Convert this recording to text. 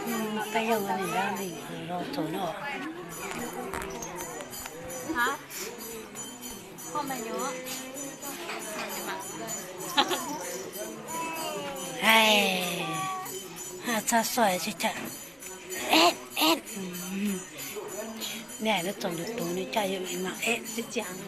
Hm, kaaih yangh ninh ndau ninh lorz zoux nor. Haiz, haa, caa soic se jaax. Aeqv, aeqv. Naaiv naaiv zorngc nduqc dungz nyei jaax yiem mingh mangc aeqv se ziangx.